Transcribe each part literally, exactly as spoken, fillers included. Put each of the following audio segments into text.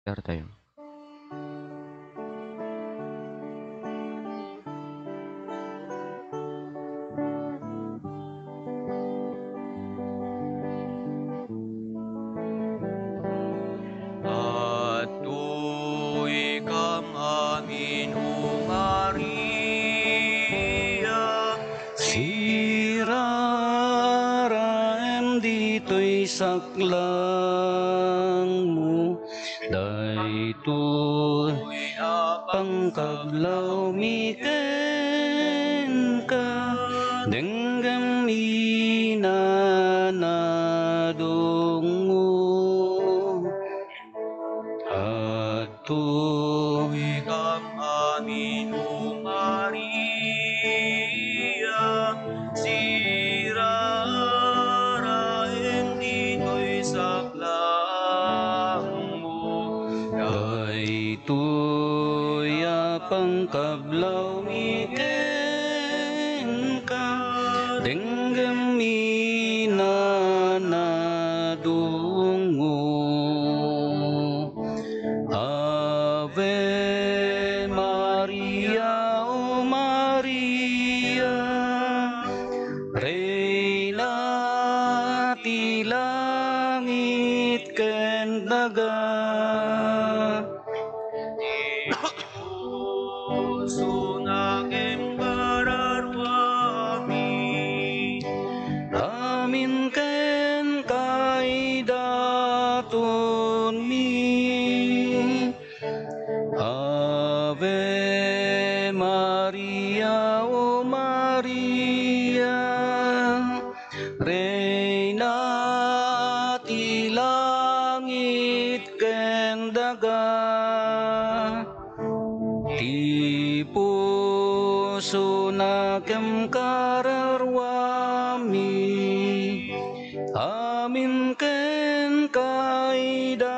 Share tayo. Adtoy kam amin, O Maria, siraraem ditoy saklangmo. Daytoy a pangkablawmi kenka, denggem inanadongmo. Adtoy kam amin, O Maria, siraraem ditoy saklangmo. Daytoy a pangkablawmi kenka, denggem inanadongmo. Ave Maria, O Maria, Reyna ti langit ken daga. Ti puso na ken kararuami, amin ken kaidatonmi. Ave Maria, O Maria, Reyna ti langit ken daga. Ti pusona ken kararuami, amin ken kaidatonmi.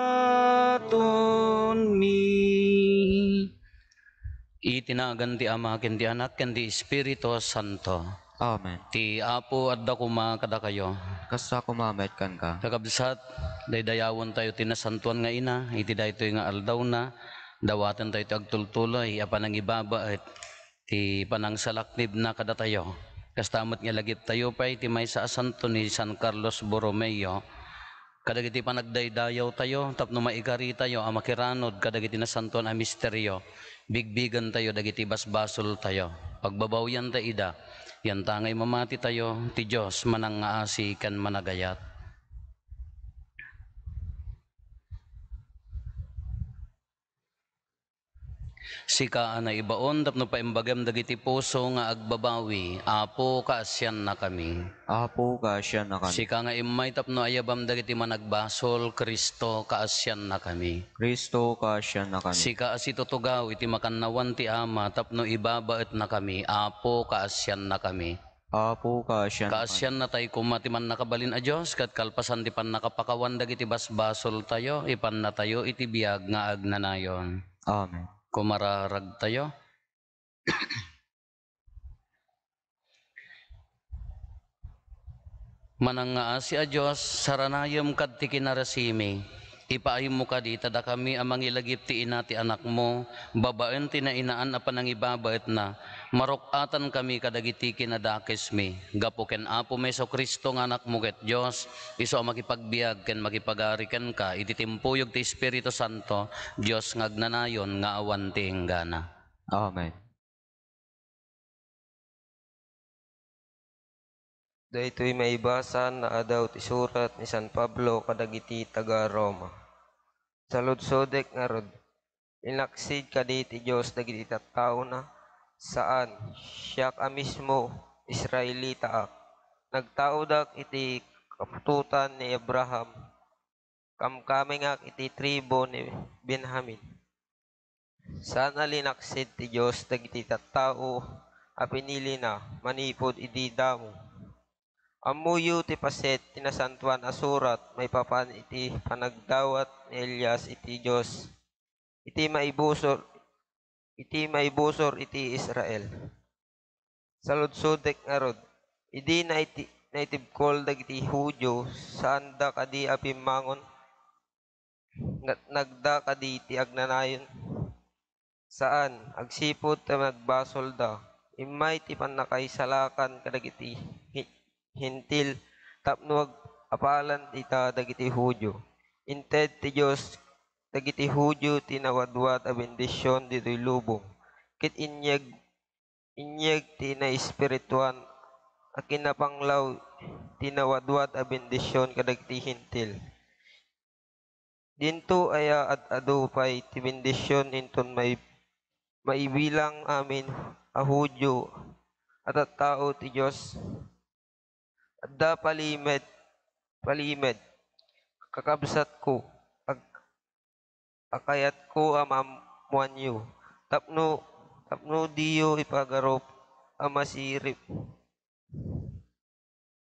Iti nagan ti Ama ken ti Anak ken ti Espiritu Santo. Amen. Ti Apo adda koma kadakayo. Kasta koma met kenka. Kakabsat, daydayawentayo ti Nasantoan nga Ina iti daytoy nga aldawna. Dawatentayo ti agtultuloy a panangibabaet ti panangsalaknibna kadatayo. Kasta met nga lagiptayo pay ti maysa a santo ni San Carlos Borromeo. Kadagiti panagdaydayawtayo tapno maikaritayo a makiranod kadagiti nasantoan a misterio, bigbigentayo dagiti basbasoltayo. Pagbabawianta ida, yanta nga imamatitayo, ti Dios manangngaasi ken managayat. Sika a naibaon tapno paimbagem dagiti puso nga agbabawi, Apo, kaasiannakami. Apo, kaasiannakami. Sika nga immay tapno ayabam dagiti managbasol, Cristo, kaasiannakami. Cristo, kaasiannakami. Sika a situtugaw iti makannawan ti Ama tapno ibabaetnakami, Apo, kaasiannakami. Apo, kaasian. Kaasiannatay koma ti Mannakabalin a Dios, ket kalpasan ti pannakapakawan dagiti basbasoltayo, ipannatayo iti biag nga agnanayon. Amen. Kumararagtayo. Manangngaasi a Dios, saranayem kad ti kinarasimi. Ipaaymo kadi ta dakami a mangilagip ti ina ti Anakmo, babaen ti nainaan a panangibabaetna, maruk-atankami kadagiti kinadakesmi. Gapu ken Apomi Jesu-Cristo nga Anakmo ket Dios, isu a makipagbiag ken makipagari kenka iti timpuyog ti Espiritu Santo, Dios nga agnanayon nga awan ti inggana. Amen. Daytoy maibasa, naadaw ti surat ni San Pablo kadagiti taga-Roma. Saludsodek ngarud, linaksid kadi ti Dios dagiti tattaona? Saan, siak a mismo, Israelitaak. Nagtaodak iti kaputotan ni Abraham. Kamkamengak iti tribu ni Benjamin. Saan a linaksid ti Dios dagiti tattao a pinilina manipud idi damo. Ammoyo ti paset ti Nasantoan a Surat maipapan iti panagdawat ni Elias iti Dios, iti maibusor, iti maibusor iti Israel. Saludsodek ngarud, idi naiti-, naitibkol dagiti Judio, saanda kadi a pimmangon? natnagda kadi ti agnanayon? Saan, agsipud ta nagbasolda. Immay ti pannakaisalakan kadagiti hi-, Hentil tapno ag-, apalan ita dagiti Judio. Inted ti Dios dagiti Judio ti nawadwad a bendision ditoy lubong, ket inyeg, inyeg ti naespirituan a kinapanglaw ti nawadwad a bendision kadagiti Hentil. Dinto aya ad-adu pay ti bendision inton mai-, maibilang amin a Judio a tattao ti Dios? Adda palimed, palimed, kakabsatko, ag-, a kayatko a maammoanyo, tapno, tapno diyo ipagarup a masirib,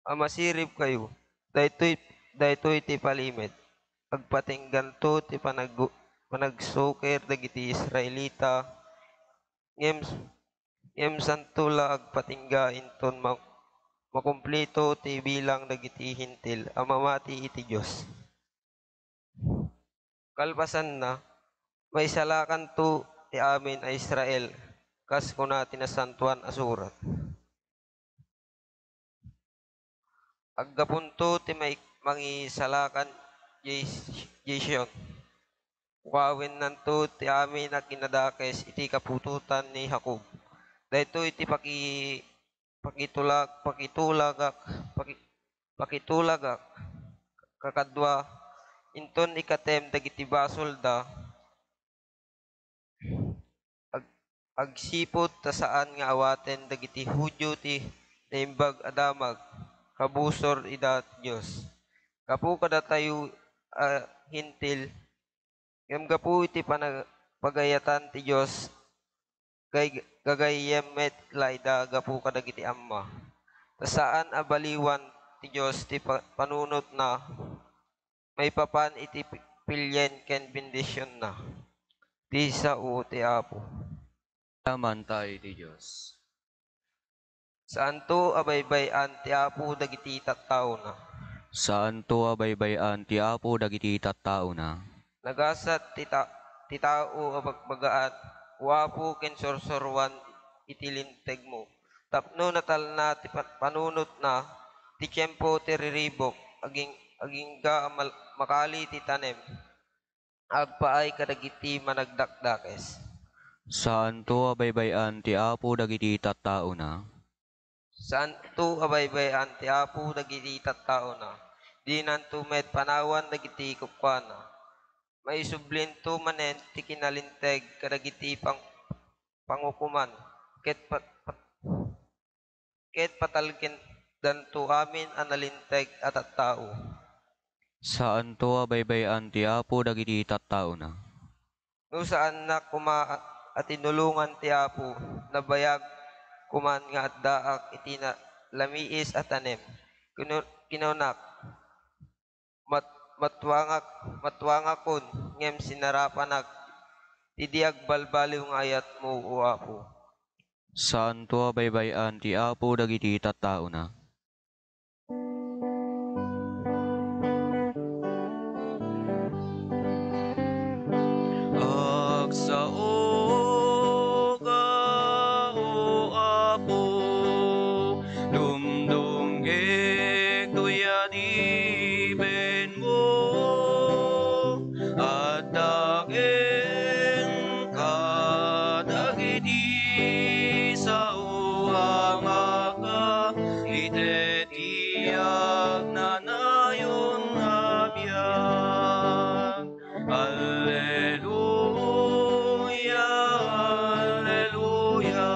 a masiribkayo. Daytoy, daytoy ti palimed. Agpatingganto ti panag-, panagsukir dagiti Israelita, ngem, ngem santo la agpatingga inton ma-, makumplito ti bilang dagiti Hentil a mamati iti Dios. Kalpasanna, maisalakanto ti amin a Israel, kas kuna ti Nasantoan a Surat. Aggapunto ti mai-, mangisalakan jay, jay Sion. Ukawennanto ti amin a kinadakes iti kaputotan ni Jacob. Daytoy ti paki-, pakitulag-, pakitulagak, paki-, pakitulagak kakadua, inton ikatem dagiti basolda, ag-, agsipud ta saan nga awaten dagiti Judio ti Naimbag a Damag, kabusor ida ti Dios. Gapu kadatayo a Hentil, ngem gapu iti pana-, pagayatan ti Dios, gay-, gagayyem met la ida gapu kadagiti amma. Ta saan a baliwan ti Dios ti pa-, panunotna maipapan iti pi-, pilien ken bendisionna. Ti sao ti Apo. Damanta iti Dios. Saanto a baybay-an ti Apo dagiti tattaona. Saanto a baybay-an ti Apo dagiti tattaona. Nagasat ti ta-, ti tao a bagbagaan, O Apo, ken sursuroan iti lintegmo. Tapno natalna ti pa-, panunotna, ti tiempo ti riribuk, aging-, agingga a mal-, makali ti tanem, agpaay kadagiti managdakdakes. Saanto a baybay-an ti Apo dagiti tattaona. Saanto a baybay-an ti Apo dagiti tattaona. Dinanto met panawan dagiti kukuana. Maisublinto manen ti kinalinteg kadagiti pang-, pangukoman, ket pat-, pat-, ket patalgendanto amin a nalinteg a tattao. Saanto a baybay-an ti Apo dagiti tattaona. No saannak koma a, a tinulongan ti Apo, nabayag koman nga addaak iti na-, lamiis a tanem. Kinu-, kinunak, Mat-, matuangak-, matuangakon, ngem sinarapanak ti di agbalbaliw nga ayatmo, O Apo. Saanto a baybay-an ti Apo dagiti tattaona. Agsaoka, O Apo, dumdumngeg toy adipenmo. Adda kenka dagiti sao a makaitd ti agnanayon a biag. Alleluia, alleluia,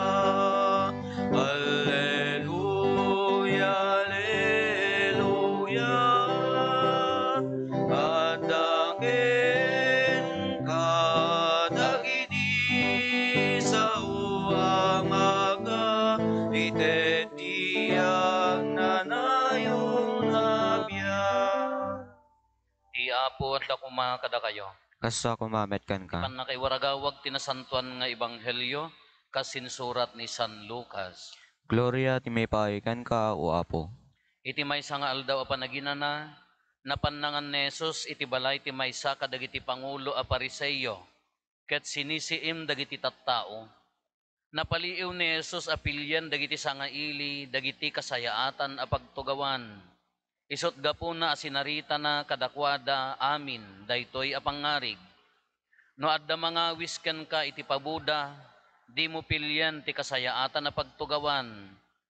alleluia, alleluia. Adda kenka dagiti sao a makaitd ti agnanayon a biag. Ti Apo adda koma kadakayo. Kasta koma met kenka. Ti pannakaiwaragawag ti nasantoan nga ebanghelio kas insurat ni San Lucas. Gloria ti maipaay kenka, O Apo. Iti maysa nga aldaw a panaginana, Napan nangan ni Jesus iti balay ti maysa kadagiti pangulo a Fariseo, ket sinisiim dagiti tattao. Napaliiw ni Jesus a pilien dagiti sangaili dagiti kasayaatan a pagtugawan. Isut' gapuna a sinaritana kadakuada amin daytoy a pangngarig. No adda mangawis kenka iti paboda, dimo pilien ti kasayaatan a pagtugawan,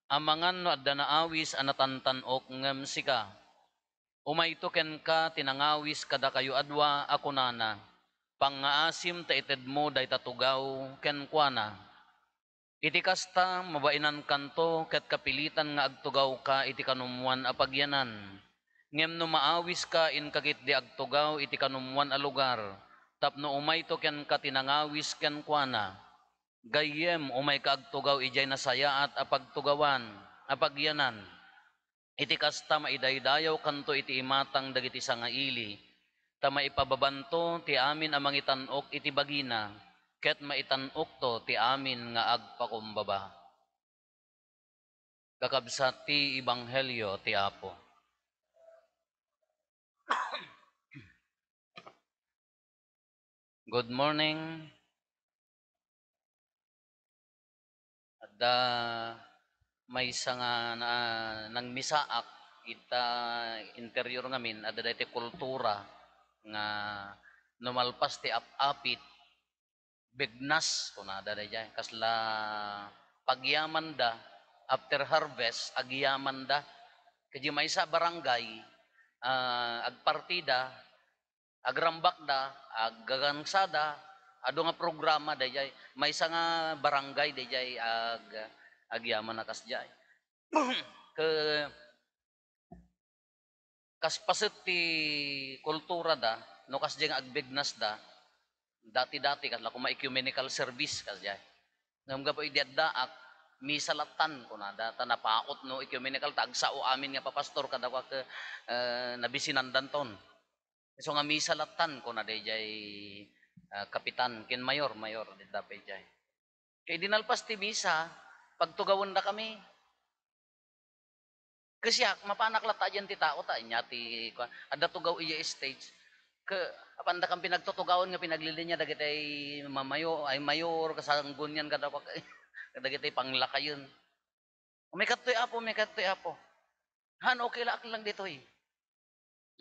amangan no adda naawis a natantan-ok ngem sika. Umayto kenka ti nangawis kadakayo a dua a kunana, "Pangngaasim ta itedmo dayta tugaw kenkuana." Iti kasta, mabainankanto ket kapilitan nga agtugawka iti kanumwan a pagyanan. Ngem no maawiska, inka ketdi agtugaw iti kanumwan a lugar, tapno umayto kenka ti nangawis kenkuana. Gayyem, umayka agtugaw idiay nasayaat a pagtugawan, a pagyanan. Iti kasta, maidaydayawkanto iti imatang dagiti sangaili, ta maipababanto ti amin a mangitan-ok iti bagina, ket maitan-okto ti amin nga agpakumbaba. Kakabsat ti Ebanghelio ti Apo. Good morning. Adda maysa nga na-, nangmisaak ita interior ngamin, adda daytoy kultura nga no malpas ti ap-apit, bignas, kunada daydiay. Kasla pagyamanda, after harvest, agyamanda. Kadaydiay maysa a barangay, ah, agpartida, agrambakda, aggagangsada, adu nga programa daydiay. Maysa nga barangay daydiay ag-, agyaman a kasdiay. Ke-, kas paset ti kulturada, no kasdiay nga agbignasda, dati-dati, kasla koma ecumenical service, kasdiay. Ngem gapu idi addaak, misa lattan, kunada, ta napaut no ecumenical, ta agsao amin nga papastor, kadakuak, eh, nabisinandanton. Isu nga misa lattan, kuna daydiay, ah, kapitan, ken mayor, mayor, dita pay diay. Ket idi nalpas ti misa, pagtugawendakami. Ket siak, mapanak latta diay ti tao ta, ania ti, kuan, adda tugaw idiay stage. Ket apandakami pinagtutugawan nga pinaglilinia dagiti mamayo-, ay, mayor, kasanggunian, kadakuak, kadagiti panglakayen. "Umay kadtoy, Apo, umay kadtoy, Apo." "Han, okay la, aklang ditoy."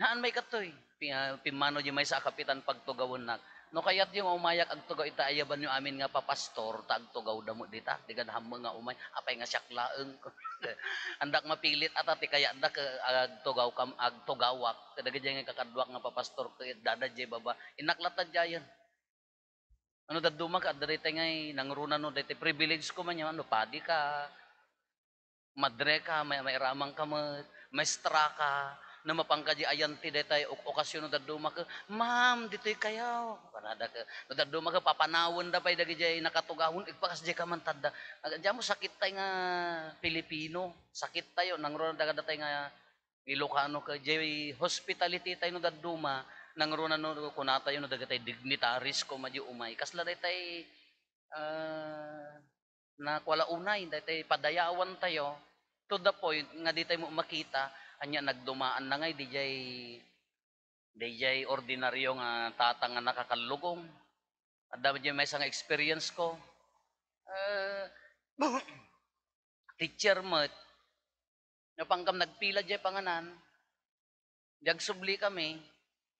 "Han, umay kadtoy." Pi-, ah, pimmano diay maysa a kapitan pagtugawennak. "No kayatyo nga umayak agtugaw ita, ayabanyo amin nga papastor, ta agtugawda met dita. Di gad hammo nga umay, apay nga siak laeng." Andak mapilit ata ti kayatda ket agtugawkam-, agtugawak. Kadagiti nga kakaduak nga papastor ket dada diay baba. Innak latta diayen. Ano dadduma ket adda daytay ngay nangruna no daytay privilege ko man, no padi ka, madre ka, may, mairamang ka met, maestra ka, no mapan ka di ayanti daytay ok-, okasyon no dadduma ket, "Ma'am, ditoy kayo." Kunada ket, no dadduma ket papanawenda pay dagidiay nakatugawen, "Agpakas diay ka man tadda." Ag-, diay mo sakit tay nga Pilipino, sakit tayo, nangruna daga datay nga Ilocano ket diay hospitality tayo no dadduma, nangruna no kunatayo no dagitay dignitaries ko madi umay. Kasla daytay, ah, nakuala unay, daytay padayawan tayo to the point nga di tayo makita, ania nagdumaan na ngay, di diay, di diay ordinaryo nga tatang nga nakakallugong. Adda diay maysa nga experience ko. Eh, teacher met, napan kam nagpila diay panganan, di agsubli kami,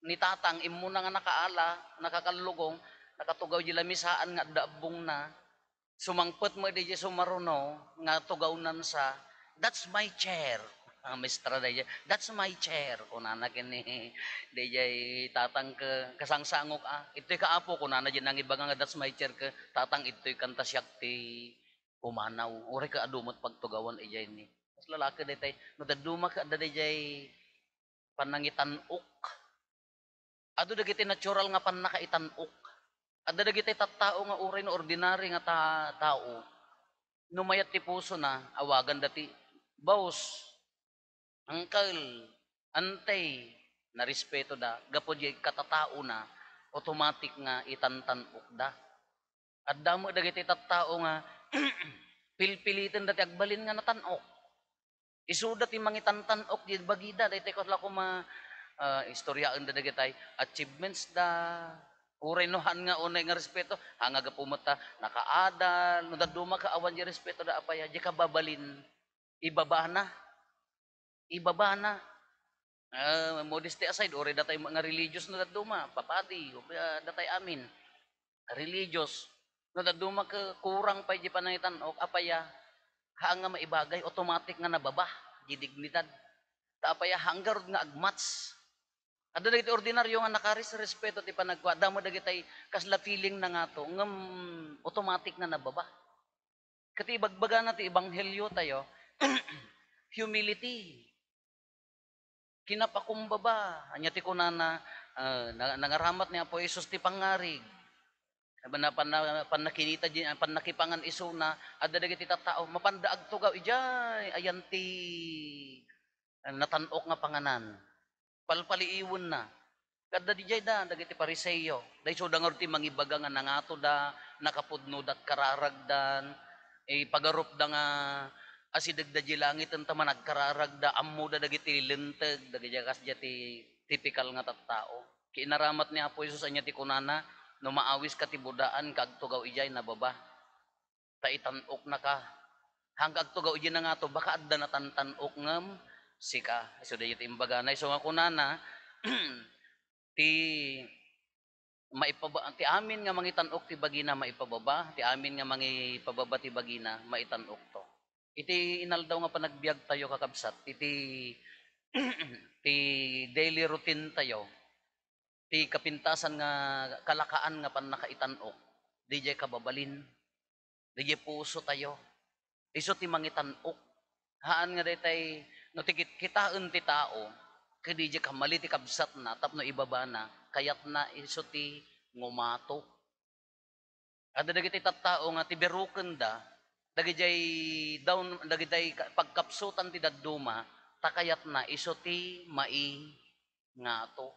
ni tatang, immuna nga nakaala, nakakallugong, nakatugaw di lamisaan nga adda abbongna. Sumangpet met di sumaruno nga tugawnansa, "That's my chair." Ah, maestra daydiay, "That's my chair," kunana ken ni daydiay tatang ket kasangsangok, ah. "Ittoy ka, apo," kunana diay nangibaga nga, "That's my chair," ket, "Tatang, ittoy kan ta siak ti pumanaw." Uray ket adu met pagtugawan idiay ni. Kas lalaki daytay, no dadduma ket adda daydiay panangitan-ok. Adu dagiti natural nga pannakaitan-ok. Adda dagiti tattao nga uray no ordinary nga ta-, tao, no mayat ti pusona, awaganda ti boss, uncle, auntie, narespetoda, gapu diay katataona, automatic nga itantan-okda. Adda met dagiti tattao nga pilpilitenda ti agbalin nga natan-ok. Isuda ti mangitantan-ok diay bagida, daytoy kasla koma, ah, istoryaenda dagitay achievements da. Uray no haan nga unay nga respeto, haan nga gapu met ta nakaadal, no dadduma ket awan diay respeto da apaya, diay kababalin, ibabana. Ibabana. Ah, modesty aside, uray datay nga religious no dadduma, papadi, o, ah, datay amin. Religious. No dadduma ket kurang pay diay panangitan-ok, apaya, haan nga maibagay, automatic nga nababa diay dignidad. Ta apaya, haan ngarud nga agmatch. Adda dagiti ordinaryo nga nakares-, respeto ti panagkua. Adda met dagitay kasla feeling na ngato, ngem automatic nga nababa. Ket ibagbagana ti ebanghelio tayo, humility. Kinapakumbaba. Ania ti kunana, ah, na-, nangaramat ni Apo Jesus ti pangngarig. Napan-, napan-, pannakinita di-, pannakipangan isuna, adda dagiti tattao, mapanda agtugaw, idiay, ayan ti, ah, natan-ok nga panganan. Palpaliiwenna. Adda didiay da, dagiti Fariseo. Daysuda ngarud ti mangibaga nga nangatoda, nakapudnoda, kararagdan, ipagarupda nga asidegda diay langiten ta managkararagda, ammoda dagiti linteg, dagiti kasdiay ti tipikal nga tattao. Kinaramat ni Apo Jesus, ania ti kunana, "No maawiska ti budaan, agtugaw idiay nababa. Ta itan-oknaka. Haan nga agtugaw idiay nangato, baka adda natantan-ok ngem sika." Isu dayta ti imbagana. Isu nga kunana, ti maipaba-, ti amin nga mangitan-ok ti bagina maipababa, ti amin nga mangipababa ti bagina maitan-okto. Iti inaldaw nga panagbiagtayo, kakabsat, iti, ti daily routine tayo, ti kapintasan nga kalakaan nga pannakaitan-ok, didiay kababalin, didiay puso tayo. Isu ti mangitan-ok. Haan nga daytay, no ti kit-, kitaen ti tao, ket didiay kamali ti kabsatna tapno ibabana, kayatna isu ti ngumato. Adda dagiti tattao nga ti berukenda, dagidiay dawn, dagidiay ka-, pagkapsutan ti dadduma, ta kayatna isu ti maingato.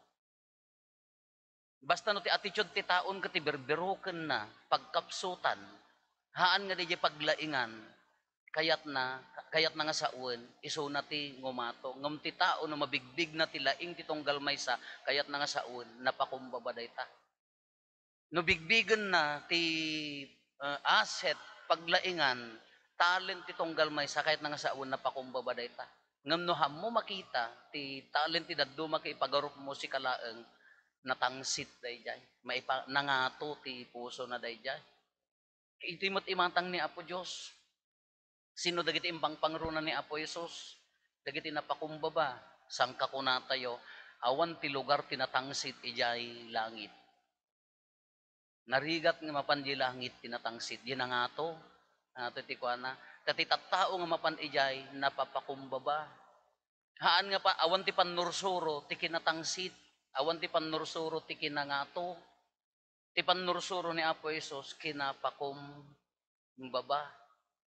Basta no ti attitude ti taon ket ti berberukenna, pagkapsutan, haan nga didiay paglaingan, kayatna, kayatna nga sawen, isuna ti ngumato. Ngem ti tao no mabigbigna ti laing ti tunggal maysa, kayatna nga sawen, napakumbaba dayta. No bigbigenna ti, ah, asset, paglaingan, talent ti tunggal maysa, kayatna nga sawen, napakumbaba dayta. Ngem no haanmo makita ti talent ti dadduma ket ipagarupmo sika laeng, natangsit daydiay. Maipa-, nangato ti pusona daydiay. Iti met imatang ni Apo Dios. Sino dagiti impangpangruna ni Apo Jesus? Dagiti napakumbaba. Sangkakuna tayo, awan ti lugar ti natangsit idiay langit. Narigat nga mapan di langit ti natangsit, di nangato. Nangato ti kuana. Ta ti tattao nga mapan idiay, napapakumbaba. Haan nga pa, awan ti pannursuro ti kinatangsit, awan ti pannursuro ti kinangato. Ti pannursuro ni Apo Jesus, kinapakumbaba.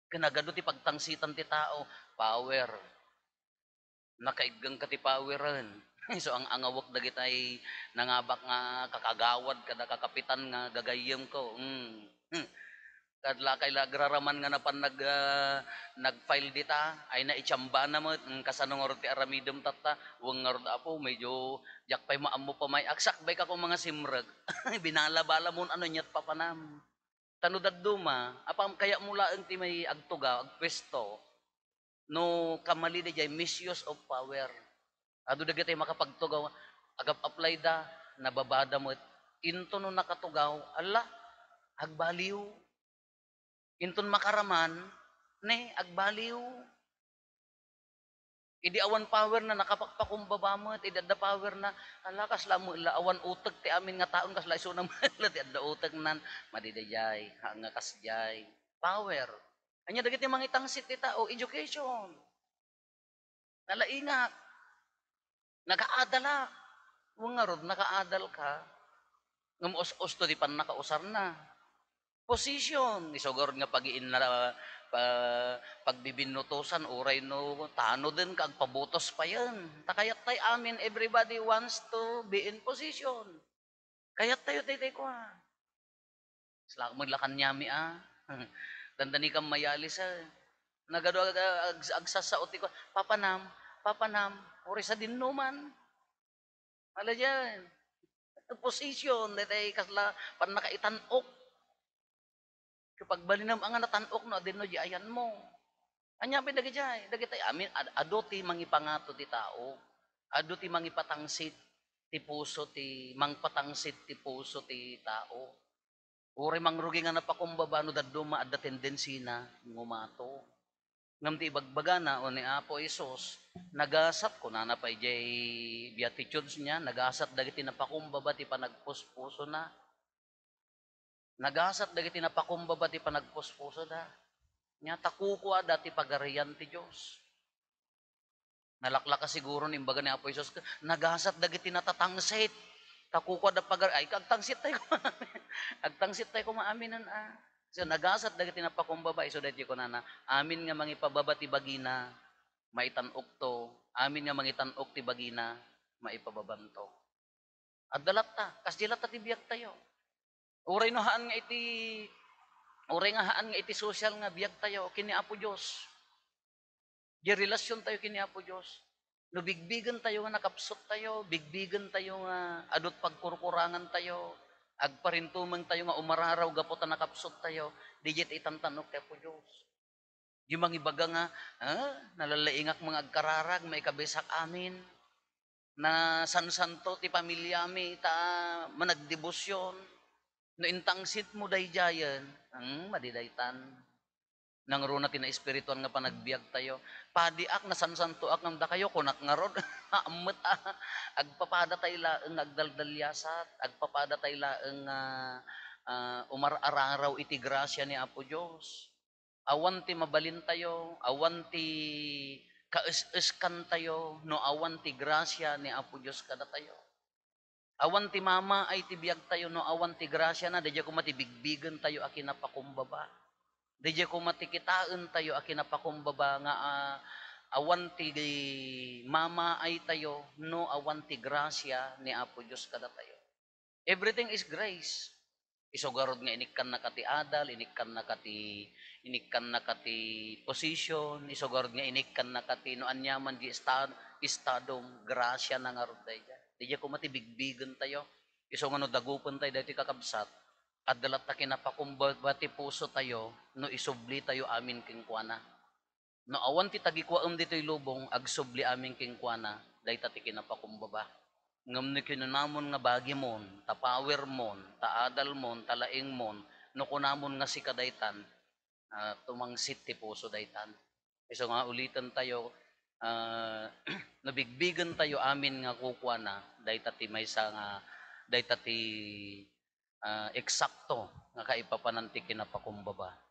Ket nagadu ti pagtangsitan ti tao, power. Nakaiggang ka ti poweren. So, ang-angawek dagitay nangabak nga kakagawad kada kakapitan nga gagayyemko. Mm. Hmm. Kadlakay la agraraman nga napan nag-, ah, nag-file dita, ay na itiambana met, mm, kasano ngarud ti aramidem tatta, wen ngarud, Apo, medyo diak pay maammo pamay, agsakbay ka kung mga simrek. Binala-bala mo ano niya't papanam. Ta no dadduma, apam kayat mo laeng ti may agtugaw, agpwesto, no kamali daydiay, misuse of power. Adu dagiti makapagtugaw, agap-apply da, nababada met. Into no nakatugaw, ala, agbaliw. Inton makaraman, ne, agbaliw. Idi awan power na, nakapakpakumbaba met. Idi adda power na, ala, kasla met la, awan utek ti amin nga taon, kasla isuna met la ti adda utek nan. Madi daydiay, ha, nga kasdiay. Power. Ania dagiti mangitangsit ti tao, education. Nalaingak. Nakaadalak. Wen ngarud, nakaadal ka. Ngem us-usto ti pannakausarna. Position, isu ngarud nga pagiinna-, pa-, pagbibinnutosan, uray no tanoden ka, agpabutos payen. Ta kayat tay amin, everybody wants to be in position. Kayat tayo, tay, tay, kua. Salak mo la kaniami, ah. Dandani kang mayalis, ah. Nagadu ag-, ag-, agsasao ti kua, "Papanam, papanam, uray sa dinnuman." Ala diay. Position, daytay kasla pannakaitan-ok. Kapagbalinem a nga natan-ok no adinno di ayanmo. Ania pay dagidiay? Dagitay amin, ad-, adu ti mangipangato ti tao. Adu ti mangipatangsit ti puso ti, mangpatangsit ti puso ti tao. Uray mangrugi nga napakumbaba no dadduma adda tendensina nga umato. Ngem ti ibagbagana, o ni Apo Jesus, nagasat, kunana pay diay Beatitudes niya, nagasat dagiti napakumbaba ti panagpuspusona. Nagasat dagiti napakumbaba ti panagpuspusoda. Nia, ta kukuada ti Pagarian ti Dios. Nalaklaka siguro ni imbaga ni Apo Jesus, nagasat dagiti natatangsit. Ta kukuada pagar-, ay, agtangsit tayo koma. Agtangsit tayo koma aminen, ah. So, nagasat dagiti napakumbaba, isu daytoy kunana, amin nga mangipababa ti bagina, maitan-okto. Amin nga mangitan-ok ti bagina, maipababanto. Adda latta, kasdi latta ti biagtayo. Uray no haan nga iti, uray nga haan nga iti social nga biagtayo ken ni Apo Dios. Diay relasiontayo ken ni Apo Dios. No bigbigentayo nga nakapsuttayo, bigbigentayo nga adu ti pagkurkurangantayo, agparintumengtayo nga umararaw gapu ta nakapsuttayo, diay ti itantan-ok ti Apo Dios. Di mangibaga nga, "Ah, nalalaingak nga agkararag, maikabissak amin. Nasansanto ti pamiliami, ta managdebosyon." No intangsitmo daydiayen, hmm, madi daytan. Nangruna ti naespirituan nga panagbiagtayo. "Padiak, nasansantoak ngem dakayo," kunak ngarud. Ammet, ah. Agpapada tay laeng nga agdaldaliasat, agpapada tay laeng nga, ah, umar-araraw iti grasia ni Apo Dios. Awan ti mabalintayo, awan ti kaes-eskantayo, no awan ti grasia ni Apo Dios kadatayo. Awan ti mamaay ti biagtayo, no awan ti grasiana, daydiay koma ti bigbigentayo a kinapakumbaba. Daydiay koma ti kitaentayo a kinapakumbaba nga, ah, awan ti mamaaytayo, no awan ti grasia ni Apo Dios kadatayo. Everything is grace. Isu garud nga inikkannaka ti adal, inikkannaka ti, inikkannaka ti position, isu garud nga inikkannaka ti no aniaman di esta-, estadom, grasia na ngarud daydiay. Daydiay koma ti bigbigentayo. Isu nga no dagupentayo daytoy kakabsat, adda latta kinapakumbaba ti pusotayo no isublitayo amin kenkuana. No awan ti tagikuaem ditoy lubong, agsubli amin kenkuana, dayta ti kinapakumbaba. Ngem no kinunamon nga bagimon, ta powermon, ta adalmon, ta laingmon, no kunamon nga sika daytan, ah, tumangsit ti puso daytan. Isu nga ulitentayo, ah, no bigbigentayo amin nga kukuana, dayta ti maysa nga, dayta ti, ah, eksakto nga kaipapanan ti kinapakumbaba.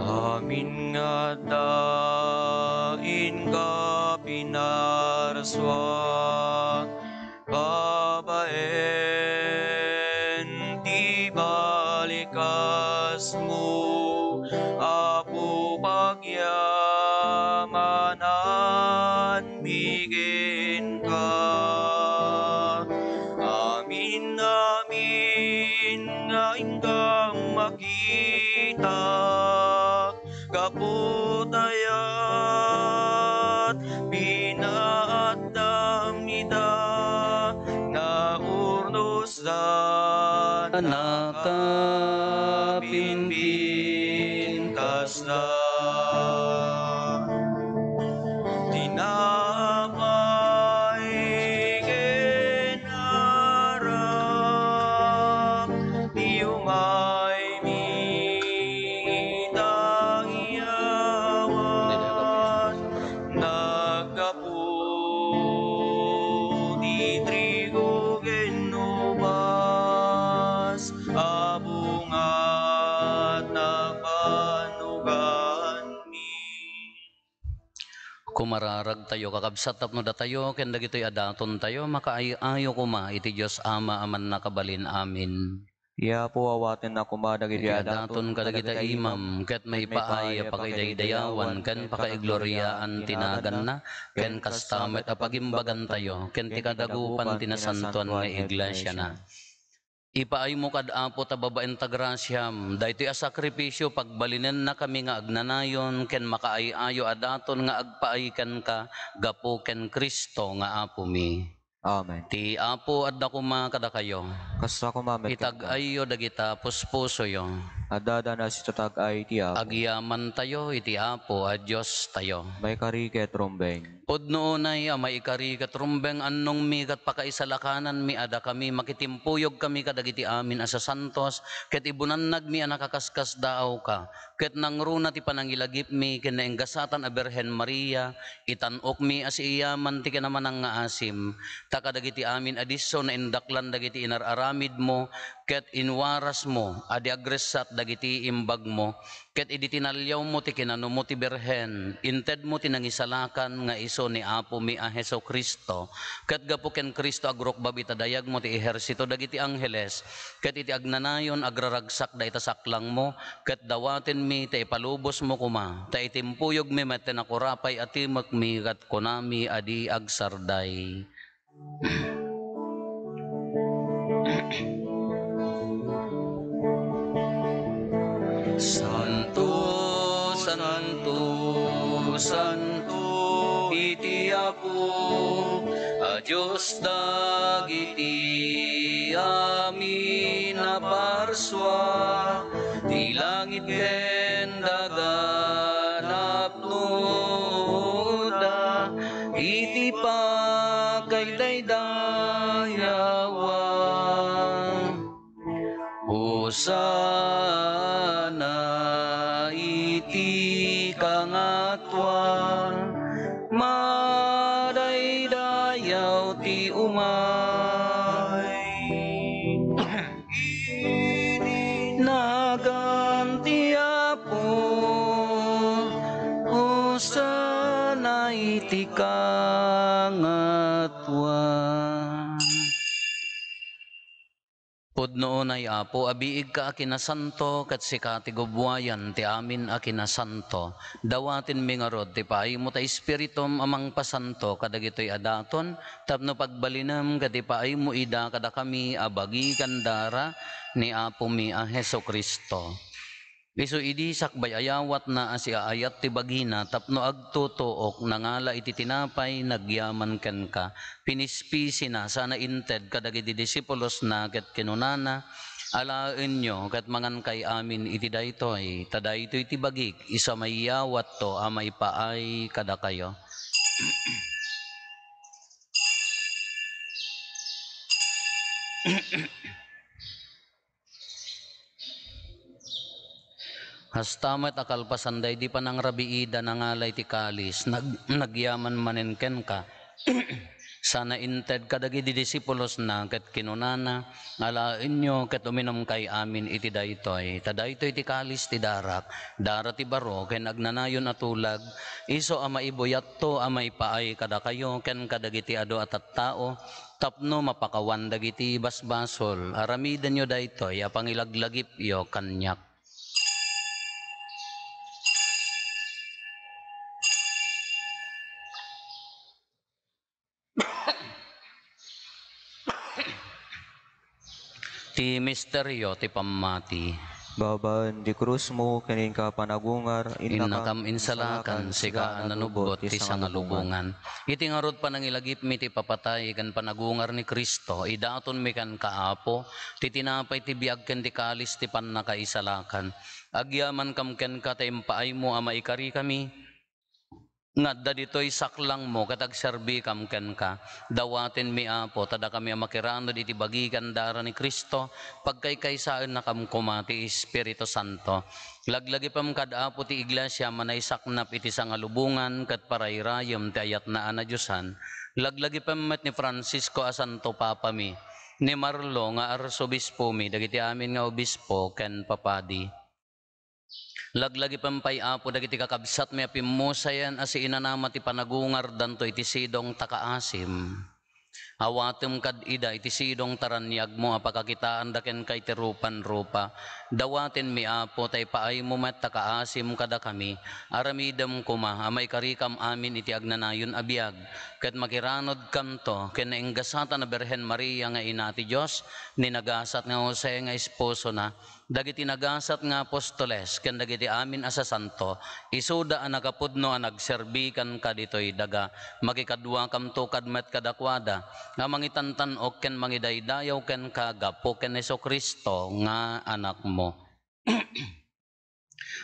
Amin nga adda inka pinarsua babaen ti balikasmo, Apo, pagyamananmi kenka. Amin, amin nga inka makita gapu ta ayat, pinaaddam ida nga urnosda, nakapimpintasda. Tinapay ken arak, ti umaymi ita iyawan, naggapu ti trigo ken ubas a bunga ti pannuganmi. Kumararagtayo, kakabsat, tapno datayo ken dagitoy a datontayo makaay-ayo koma iti Dios Ama a Mannakabalin. Amen. Ni Apo, awatenna koma dagiti a daton kadagiti imam ket maipaay a pakidaydayawan ken pakaigloriaan ti naganna, ken kasta met a pagimbagantayo ken ti kadagupan ti nasantoan nga iglesiana. Ipaaymo kad Apo ta babaen ta grasiam, daytoy a sakrifisio pagbalinennakami nga agnanayon ken makaay-ayo a daton nga agpaay kenka gapu ken Cristo nga Apomi. Amen. Ti Apo adda koma kadakayo. Kasta koma met kenka. Itag-ayyo dagita puspusoyo. Adda dana sita tag-ay ti Apo. Agyamantayo iti Apo a Diostayo. Maikari ket rumbeng. Pudno unay a maikari ket rumbeng, annongmi ket pakaisalakananmi a dakami, makitimpuyogkami kadagiti amin a sasantos, ket ibunannagmi a nakaskasdaawka, ket nangruna ti panangilagipmi ken naenggasatan a Birhen Maria, itan-okmi a siiyaman ti kinamanangngaasem, ta kadagiti amin a disso naindaklan dagiti inar-aramidmo, ket inwarasmo a di agressat dagiti imbagmo, ket idi tinaliawmo ti kinanumo ti Birhen, intedmo ti nangisalakan nga isu ni Apomi a Jesu-Cristo, ket gapu ken Cristo agrukbab ita dayagmo ti ehersito dagiti angheles, ket iti agnanayon agraragsakda ita saklangmo, ket dawatenmi ta ipalubosmo koma, ta itimpuyogmi met ti nakurapay a timekmi ket kunami a di agsarday. Santo, santo, santo iti Apo a Dios dagiti amin a parsua, ti langit ken daga napnoda iti pakaydaydayawan. Hosanna iti kangatoan, madaydayaw ti umay. Iti nagan ti Apo, Hosanna iti kangatoan. Pudno unay, Apo, a biigka a kinasanto, ket sika ti gubbuayan ti amin a kinasanto. Dawatenmi ngarud ti paaymo ta Espiritum a mangpasanto kadagitoy a daton, tapno pagbalinem ket ipaaymo ida kadakami a bagi ken dara ni Apomi a Jesu-Cristo. Isu idi sakbay a yawatna a siaayat ti bagina tapno agtutuok, nangala iti tinapay, nagyaman kenka, pinispisina sana inted kadagiti disipulosna ket kinunana, "Alaenyo ket mangankay amin iti daytoy, ta daytoy ti bagik, isu a mayawatto a maipaay kadakayo." Hasta met a kalpasan daydi panangrabiida, nangala iti kalis, nag-, nagyaman manen kenka. Sana inted kadagiti disipulosna ket kinunana, "Alaenyo ket uminumkay amin iti daytoy, ta daytoy ti kalis ti darak, dara ti baro ken agnanayon a tulag, isu a maibuyatto a maipaay kadakayo ken kadagiti adu a tattao, tapno mapakawan dagiti basbasol. Aramidenyo daytoy a pangilaglagipyo kaniak." Ti misterio ti pammati. Babaen ti krusmo ken inka panagungar, innakam insalakan, sika a nanubot ti sangalubongan. Iti ngarud panangilagipmi ti ipapatay ken panagungar ni Cristo, idatonmi kenka, Apo, ti tinapay ti biag ken ti kalis ti pannakaisalakan. Agyamankam kenka ta impaaymo a maikarikami nga adda ditoy saklangmo ket agserbikam kenka. Dawatenmi, Apo, ta dakami a makiranud iti bagi ken dara ni Cristo, pagkaykaysaennakam koma ti Espiritu Santo. Laglagipem kad Apo ti Iglesia a manaysaknap iti sangalubongan ket parayrayem ti ayatna a nadiosan. Laglagipem met ni Francisco a Santo Papami, ni Marlo nga Arsobispomi, dagiti amin nga obispo ken papadi. Laglagipem pay, Apo, dagiti kakabsatmi a pimmusayen a siinanama ti panagungardanto iti sidong ta kaasim. Awatem kad ida iti sidong taraniagmo a pakakitaanda kenka iti rupan-rupa. Dawatenmi, Apo, ta ipaaymo met ta kaasim kadakami. Aramidem koma a maikarikam amin iti agnanayon a biag, ket makiranudkamto ken nainggasatan a Birhen Maria nga Ina ti Dios, ni nagasat nga Jose nga esposona, dagiti nagasat nga apostoles, ken dagiti amin a sasanto, isuda a nakapudno a nagserbi kenka ditoy daga. Makikaduakamto kad met kadakuada, nga mangitantan-ok ken mangidaydayaw kenka gapu ken Jesu-Cristo nga Anakmo.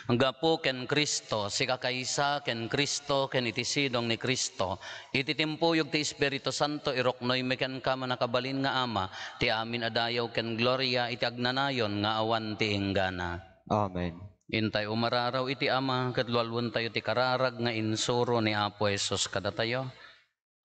Gapu ken Cristo, sikakaysa ken Cristo, ken iti sidong ni Cristo, iti timpuyog ti Espiritu Santo, iruknoymi kenka, mannakabalin nga Ama, ti amin a dayaw ken gloria iti agnanayon nga awan ti inggana. Amen. Intay umararaw iti Ama, ket lualuentayo ti kararag nga insuro ni Apo Jesus kadatayo.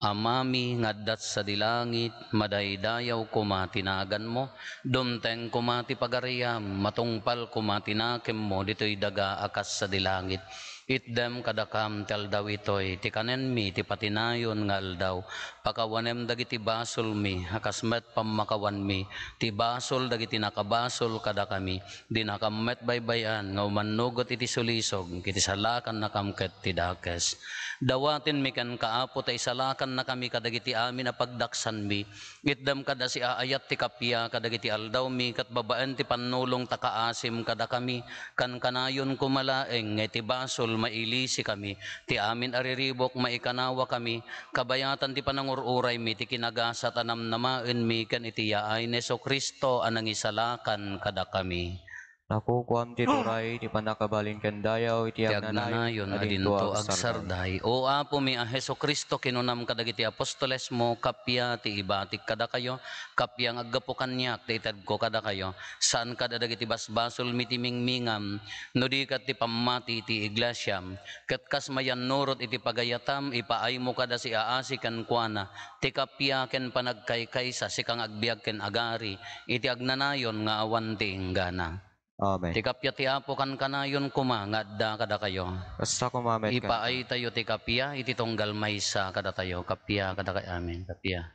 Amami nga adda sadi langit, madaydayaw koma ti naganmo, dumteng koma ti pagariam, matungpal koma ti nakemmo ditoy daga a kas sadi langit. Itdem kadakam ti aldaw itoy ti kanenmi ti patinayon nga aldaw. Pakawanem dagiti basolmi, a kas met pammakawanmi ti basol dagiti nakabasol kadakami. Dinakam met baybay-an nga umannugot iti sulisog, iti salakannakam ket ti dakes. Dawatenmi kenka, Apo, ta isalakannakami kadagiti amin a pagdaksanmi. Itdem kad a siaayat ti kappia kadagiti aldawmi, ket babaen ti pannulong ta kaasim kadakami. Kankanayon koma laeng nga iti basol mailisikami, ti amin a riribuk maikanawakami, kabayatan ti panangur-uraymi ti kinagasat a namnamaenmi ken iti yaay ni Jesu-Cristo a nangisalakan kadakami. Nakukuam ti turay ti pannakabalin ken dayaw iti agnanayon a dinto agsarday. O Apomi a Jesu-Cristo, kinunam kadagiti apostolesmo, kappia ti ibatik kadakayo, kappia nga aggapu kaniak ti itedko kadakayo. Saan kad a dagiti basbasolmi ti mingmingam, no di ket ti pammati ti iglesiam. Ket kas mayannurot iti pagayatam, ipaaymo kad a siaasi kenkuana ti kappia ken panagkaykaysa, sika nga agbiag ken agari iti agnanayon nga awan ti inggana. Amen. Ti kappia ti Apo kankanayon koma nga adda kadakayo. Kasta koma met kenka. Ipaaytayo ti kappia iti tunggal maysa kadatayo. Kappia kadakayo. Amen. Kappia.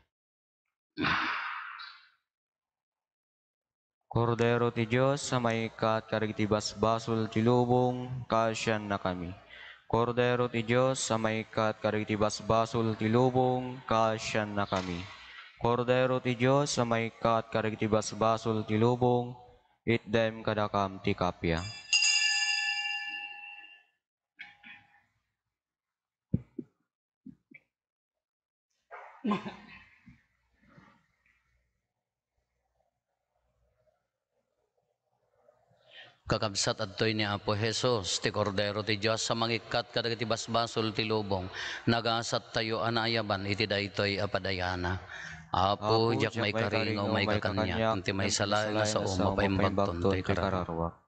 Kordero ti Dios a maikkat kadagiti basbasol ti lubong, kaasiannakami. Kordero ti Dios a maikkat kadagiti basbasol ti lubong, kaasiannakami. Kordero ti Dios a maikkat kadagiti basbasol ti lubong, itdem kadakam ti kappia. Kakabsat, adtoy ni Apo Jesus, ti Kordero ti Dios a mangikkat kadagiti basbasol ti lubong. Nagasattayo a naayaban iti daytoy a padayana. Apo, diak maikari nga umayka kaniak, ngem ti maysa laeng a sao mapaimbagton toy kararuak.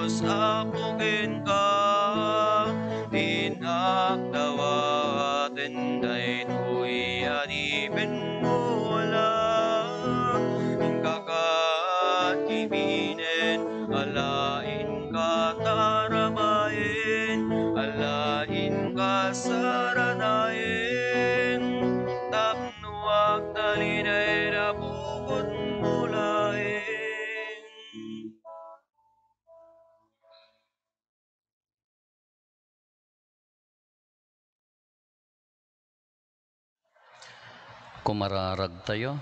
Dios, Apo, kenka, dinak dawaten daytoy adipenmo. Ala inka katkibinen, ala inka tarabayen, ala inka saranayen, tapno agtalinaed a puotmo laeng. Kumararagtayo.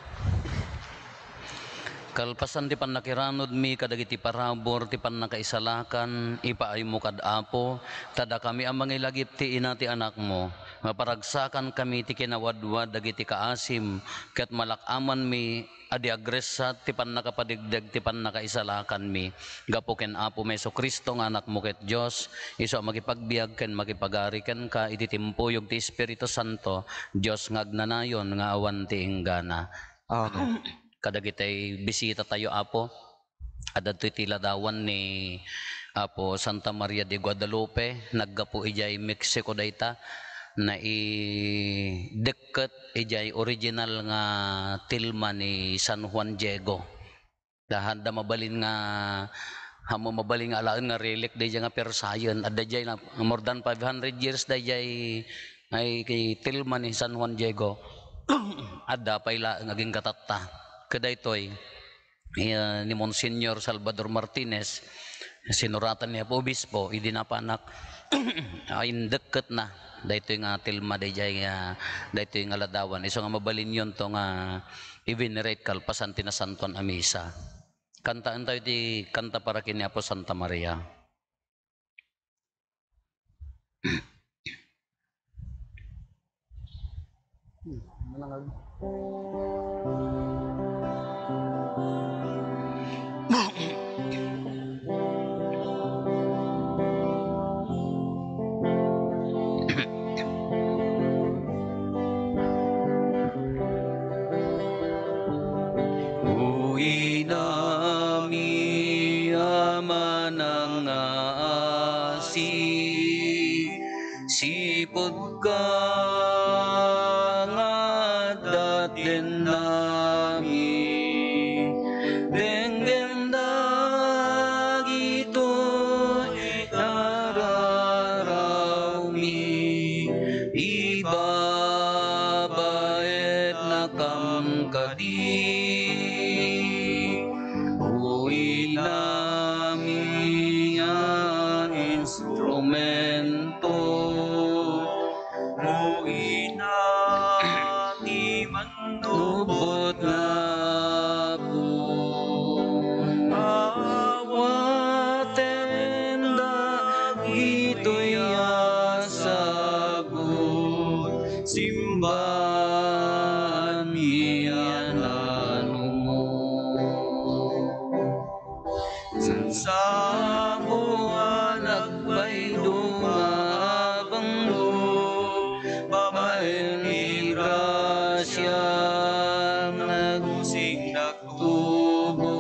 Kalpasan ti pannakiranudmi kadagiti parabur ti pannakaisalakan, ipaaymo kad Apo, ta dakami a mangilagip ti ina ti Anakmo, nga paragsakankami ti kinawadwad dagiti kaasim, ket malak-amanmi a di agressat ti pannakapadegdeg ti pannakaisalakanmi. Gapu ken Apomi Jesu-Cristo nga Anakmo ket Dios, isu a makipagbiag ken makipagari kenka iti timpuyog ti Espiritu Santo, Dios nga agnanayon nga awan ti inggana. Amen. Kadagitay bisitatayo, Apo, adda ditoy ti ladawan ni Apo Santa Maria de Guadalupe, naggapu idiay Mexico dayta, naidekket idiay original nga tilma ni San Juan Diego. Dahan da mabalin nga, amo mabalin nga alaen nga relic daydiay nga persayen. Adda diay na more than five hundred years daydiay ay kay tilma ni San Juan Diego. Adda pay laeng aging katatta. Kadaytoy, eh, ni Monsignor Salvador Martinez, sinuratan ni Apo Obispo, idi napanak, ay, indekketna daytoy nga tilma daydiay nga, daytoy nga ladawan. Isu nga mabalinyonto nga i-venerate kalpasan ti Nasantoan a Misa. Kantaentayo ti kanta para ken ni Apo Santa Maria. Manangag. O inami a manangngaasi, sipud ka nga adda ti ennami, denggen dagitoy nararawmi, ibabaetnakam kadi. O inami a instrumento, o inami mannubot nga apo, awaten dagitoy a sagut, simbaanmi a nanumo. Sabo a nagbaydo nga abanglo, babaen ni grasiam nagusing nagtubo.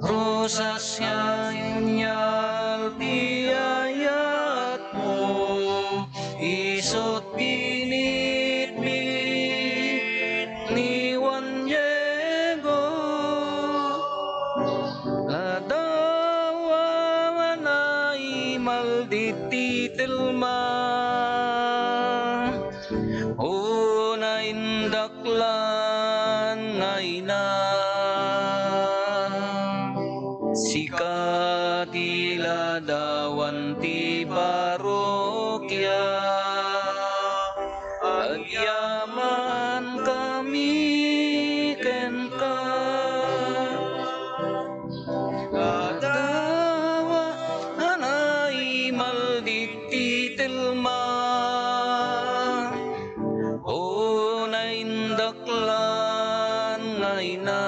Rosas nga senyal ti ayatmo, isut' binitbit ni Juan Diego. Ladawa a naimaldit ti telma, o naindaklan nga ina. Sika ti ladawan ti parrokia, agyamankami kenka. Ladawa a naimaldit ti telma, o naindaklan nga ina.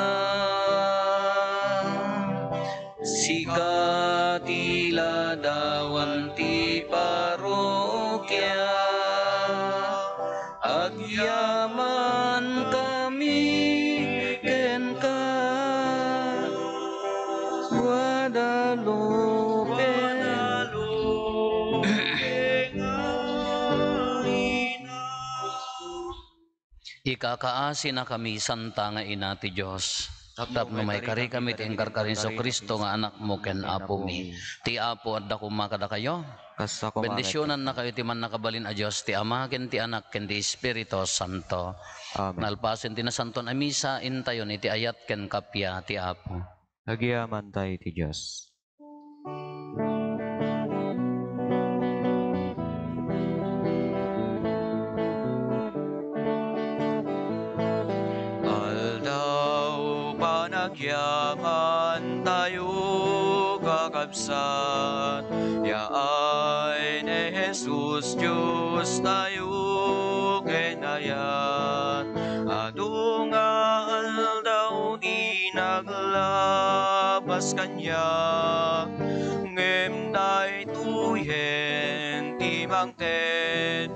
Sika ti ladawan ti parrokia, agyamankami kenka. Guadalupe. Guadalupe nga ina. Ikakaasinakami, Santa nga Ina ti Dios, tapno maikarikami ti inkarkarin ni Jesu-Cristo nga Anakmo ken Apomi. Ti Apo adda koma kadakayo. Kasta koma. Bendisionannakayo ti Mannakabalin a Dios, ti Ama ken ti Anak ken ti Espiritu Santo. Amen. Nalpasen ti Nasanton a Misa, intayon iti ayat ken kappia ti Apo. Agyamanta iti Dios. Aldaw panagyamantayo, kakabsat, yaay ni Jesus Diostayo ken ayat. Adu nga aldaw ti naglapas kaniak, ngem daytoyen ti mangted